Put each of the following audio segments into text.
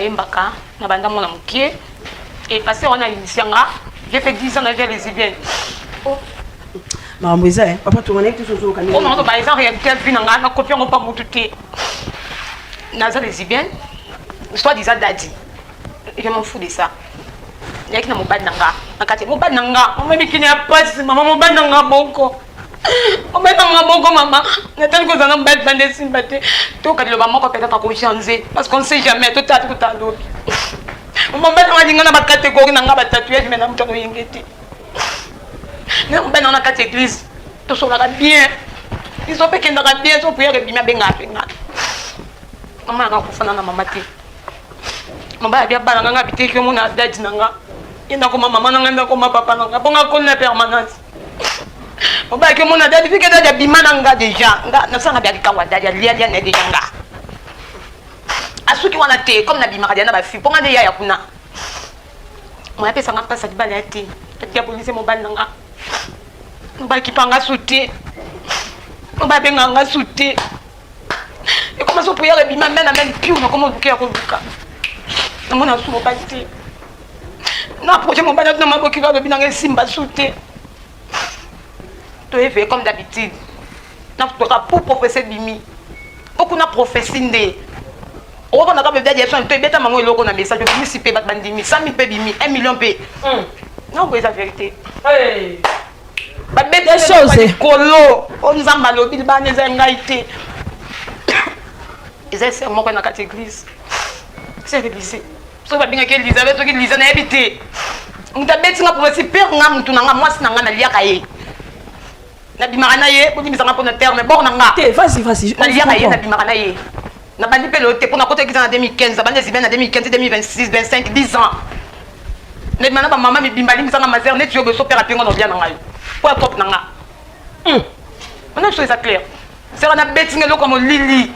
Nayembaka na banda mwana mokie et pasteur wana initié nga, j'ai fait 10 ans na vie lesbienne. Oh. Makambo eza eh. Papa tonga nayebi te soki ozoyoka ndenge. Oh maman ba eza réalité ya vie na nga na copie yango pa mutu te. Naza lesbienne, soit disant daddy. Je m'en fous de ça. Nayaki na mobali na nga na kati mobali na nga mama mikini ya pasi mama mobali na nga moko mobali na nga moko mama natali kozala na mobali banda esimba te toyoka liloba moko peut-être akochange parce qu'on ne sait jamais totala te kotala lobi mobali na nga alinga na bacatégorie na nga batatouage me na moto akoyenge te na mobali na nga na kati église tosolaka bien biso mpe kendaka bien so priere ebimi abengaka mpe nga mama nanga akufana na mama te mobali abi abala nga nga biteki omona dadi na nga ye nakoma mama na nga nakoma papa na nga mpo nga koli na permanence mobali aki omona dadi fike dadi abima na nga deja nga nasanga bia likambo ya dadi alialia na ye deja nga asuki wana te comme nabimaka deja na bafi mpo nga nde yaya kuna moya apesa nga mpasi ya libala ya te adiabolise mobali na nga mobali kipa nga su te mobali abenga nga su te ekoma so priere ebima meme na meme piu nakoma oluka ya koluka namona su mobali te na projet mobali na mabokilo alobi nanga esimba su te toeveye comme d'habitude nakoka pour professeur bimi mpo kuna prophétie nde okokonaka bebe ya to ebeta mango eloko na message obimisi mpe bato bandimi 100 mpe bimi 1 million mpe nongo eza vérité babeti likolo oyo nzambe alobi libana eza ngai te eza esere moko na kati eglise sere elise soki babengaki elizabeth soki liza nayebi te moto abeti nga prophetie pere nga motu na nga mwasi na nga naliaka ye nabimaka na ye bolimbisa nga mpona terme bor na nga naliaka ye nabimaka na ye nabandi mpe lelo te mpo nakota eglise na 2015 nabandi ezibe na 2015 2026 25 10 ans nabima na bamama mibimba alimbisanga mazer neti yo boso pere apengo na olia na ngai mpo ya cope na nga wana biso eza clair sera nabeti nga eloko ya molili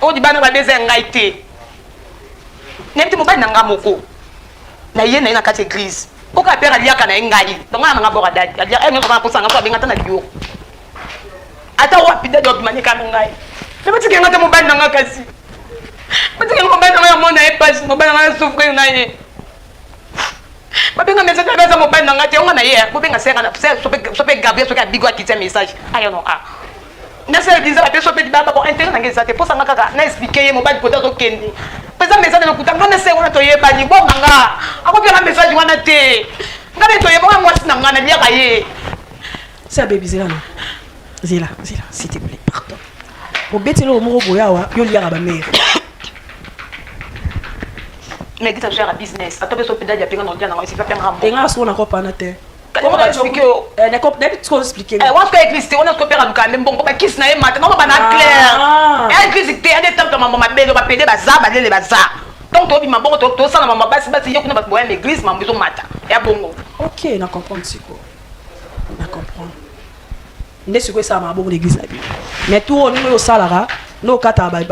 oyo libana babe eza ya ngai te nayebi te mobali na nga moko na ye na ye na kati eglise mpo kaka pere aliaka na ye ngai donc nga na nga bora dadi aliaka nyonso kaka mposa nga so abenga ata na liyo ata wapi dadi obima ne kaka ngai me batika nga te mobali na nga kasi batika nga mobali na nga yamona ye pasi mobali na nga na souffrir na ye babenga message aza mobali na nga te onga na ye bobenga sera sope gabriel soki abigo akitia message ayono a nasala biza bape sope libaba bon intérêt na nga eza te mposa nga kaka na explike ye mobali kote azokende mpenza message lokuta nga nase wana toyebani bonga nga akopianga message wana te nga nde toyebaka mwasi na nga naliaka ye Sœur baby zela na. Zela, zela, s'il te plaît, pardon. Obeti eloko moko boye awa, yo liaka ba mère. Mais kita gère business. Ata beso peda ya penga na odia na ngai, c'est pas penga. Tenga so na kopa na te. Wana église te wana sikoyo aluka nde mbongo bakisi na ye mata noko bana clair église te ade temple mambo mabele bapede baza balele baza donc tobima bongo tosala mambo basi basi ye kuna bato boya na église mambo ezomata ya bongo ok na comprendre sikoyo na comprendre nde sikoyo esalamaka bongo na église na bino mais tour oyo ndenge oyo osalaka nde okataka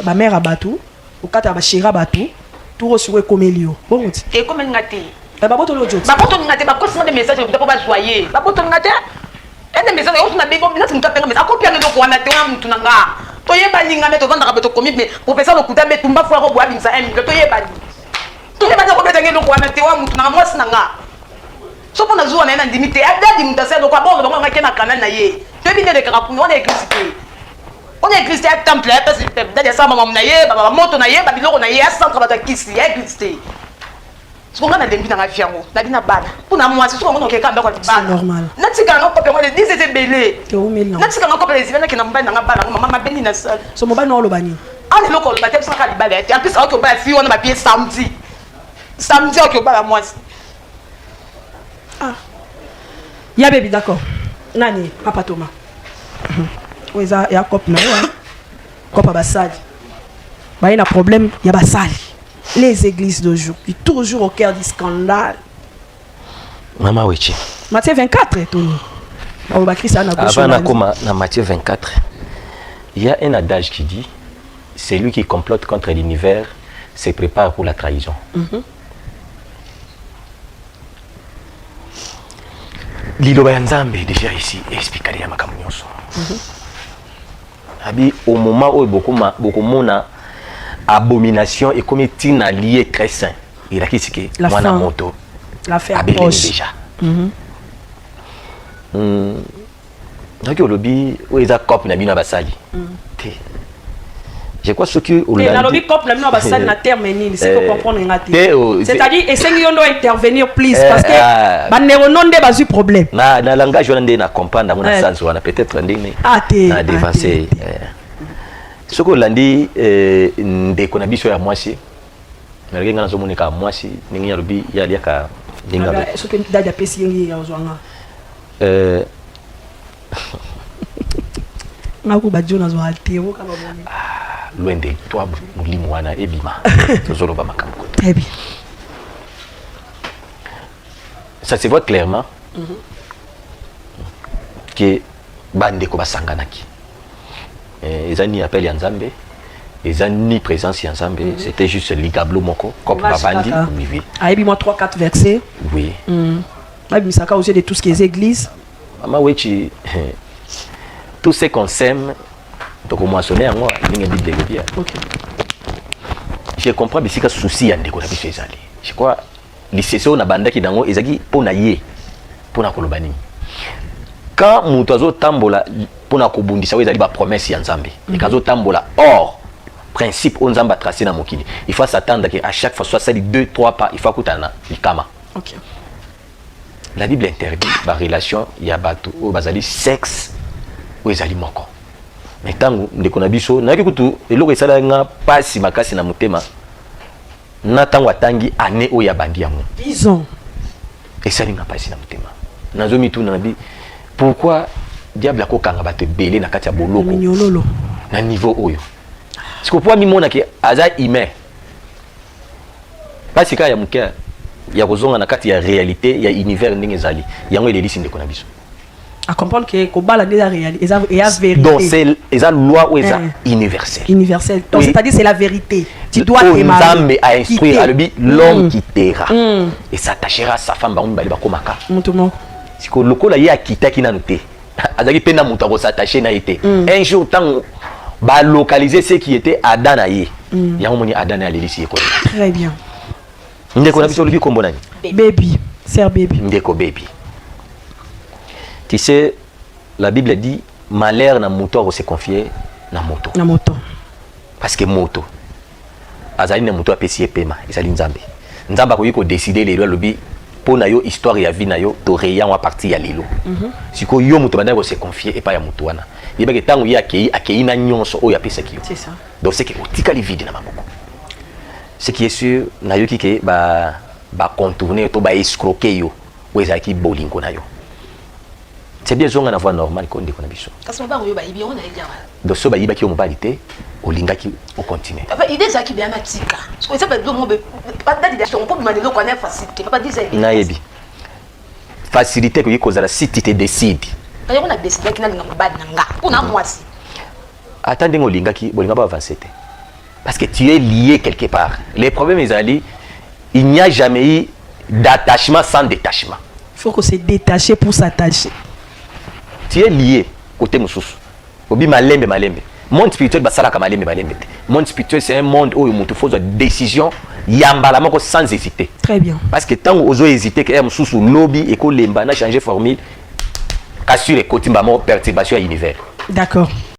bamare ya bato okataka basheri ya bato tour oyo sikoyo ekomeli yo bongo ti ekomeli nga te eh, babotoli ojo babotoli nga te bakosi nga nde message mpo bazwa ye babotoli nga te ende message oyo na bebo nati moto apenga message akopianga eloko wana te wana motu na nga toyebani nga me tovandaka be tokomi me professeur lokuta me tumba fwako boye abimisa 1 million toyebani toyebani akobetanga eloko wana te wana motu na nga mwasi na nga So pona zuwa na ye na ndimi te adadi moto asala eloko abongo bango nga ke na canal na ye toyebi nde elekaka kuna wana eglise te wana eglise te ya temple ya place dadi asala mamamu na ye bamoto na ye babiloko na ye ya centre bato ya kisi ya eglise te soko nga nalembi nanga vi yango nabi na bana mpo na mwasi soko yango nokeka ndako ya libala natika nanga kope yango le 10 eza ebele natika nanga kope ezibele nakenda mobali nanga bana yango mama mabe nini nasali so mobali na oloba nini ana eloko oloba te biso kaka libala ya te en plus aoki obala fille wana bapie samedi samedi aoki obala mwasi Ah. Ya baby d'accord. Nani papa Thomas. Oyo eza ya cop na yo. Cop ya basali. Baye na problème ya basali. Les églises d'aujourd'hui toujours au cœur du scandale. Maman Wechi. Matthieu 24 Tony. Oh, ba Christ na gauche. Avant nakoma na Matthieu 24, il y a un adage qui dit celui qui complote contre l'univers se prépare pour la trahison. Liloba ya Nzambe déjà ici expliquer ya makambo nyonso. Abi au moment oyo bokoma bokomona Abomination ekomi ntina lieu très saint, elakisi ke La mwana fin. moto L'affaire abelemi proche. déjà. Noki olobi oyo eza cope na bino ya basali te, je crois soki Te, nalobi cope na bino basali na terme nini? C'est que comprendre nga te. Te, oh, C'est-à-dire esengi yo ndo intervenir please, parce que ah. bandeko no nde bazwi problème. Na langage wana nde na comprendre yango na sens wana, peut-être ndenge Ah, te, na ah, dévance. te, te. Soki olandi ndeko na biso ya mwasi, naloki ngai nazomoneka mwasi ndenge alobi ye aliaka ndenge alobi. Soki dadi apesi ye ngi ya ozwanga. Nga ko badio nazwaka te, oka baboni. Loin de toi molimo wana, ebima, tozoloba makambo kote. Très bien. Ça se voit clairement que bandeko basanganaki. Eza ni appel ya Nzambe, eza ni présence ya Nzambe, c'était juste ligablo moko comme bavandi. Kaka. Oui. Ayebi mwa 3 4 versets. Babimisaka aussi de tout ce qui est église. Mama Wechi, tout ce qu'on sème, tokomoissonne yango, ndenge Bible elobi. Je comprends bisika souci ya ndeko na biso ezali. Je crois lisese oyo nabandaki nango ezalaki mpo na ye, mpo na koloba nini? Quand moto azotambola mpo na kobundisa oyo ezali bapromesse ya Nzambe, eka azotambola hors principe oyo Nzambe atrace na mokili, il faut s'attendre que à chaque fois so asali deux trois pas, il faut akutana na likama. La Bible interdit barelation ya bato oyo bazali sexe oyo ezali moko. Mais ntango ndeko na biso, nayaki kutu eloko esalaki nga mpasi makasi na motema na ntango atangi ane oyo abandi yango. 10 ans. Esali nga mpasi na motema. Nazomituna na bi pourquoi diable akokanga bato ebele na kati ya boloko minyololo na niveau oyo. Siko po amimonaki aza humain, mpasi kaka ya moke ya kozonga na kati ya réalité ya univers ndenge ezali, yango elelisi ndeko na biso. À comprendre que kobala nde eza réalité, eza eza vérité. Donc c'est eza loi oyo eza Eh. universelle. Universel, donc c'est-à-dire c'est la vérité, tu dois oyo te marier. Nzambe a instruire, Quitter. alobi l'homme quittera et s'attachera à sa femme, bango mibale bakomaka moto moko. Sikoyo lokola ye akitaki nanu te, azalaki mpe na moto akos'attache na ye te. Un jour ntango balocaliser ce qui était Adam na ye, yango moni Adam na ye alelisi ye kolela. Très bien. Ndeko na biso, olobi kombo nani? Baby, sœur Baby. Ndeko Baby, tu sais, la Bible dit malheur na moto akose confier na moto. Na moto. Parce que moto azali na moto apesi ye pema, ezali Nzambe. Nzambe akoki kodécider lelo, alobi mpo na yo histoire ya vie na yo toreya yango à partir ya lelo. Sikoyo yo moto bandaki kose confier epai ya moto wana, yebaki ntango ye akei, akei na nyonso oyo apesaki yo. C'est ça. Donc c'est que otikali vide na maboko. Ce qui est sûr, nayoki ke bacontourne to baescroke yo oyo ezalaki bolingo na yo. C'est bien, zonga na voie normale ko ndeko na biso. Kasi mobali oyo bayibi yango, nayebi yango. Donc so bayibaki yo mobali te, olingaki ocontinue. Papa, idée ezalaki beya na tika soki eza babiloko mo dadi songo mpo bima leloko wana facile te, papa, disa. Nayebi facilité ekoki kozala si tu te décides. Yango na décidaki nalinga mobali na nga mpo na mwasi. Ata ndenge olingaki, bolinga ba avance te, parce que tu es lié quelque part. Les problèmes ezali, il n'y a jamais eu d'attachement sans détachement. Il faut que se détacher pour s'attacher. Tu es lié côté mosusu, obi malembe malembe. Monde spirituel basalaka malembe malembe te. Monde spirituel, c'est un monde oyo moto faut ozwa décision ya mbala moko sans hésiter. Très bien. Parce que ntango ozo hésiter ke mosusu lobi ekolemba na changer formule, cassure ekoti mbala moko, perturbation ya univers. D'accord.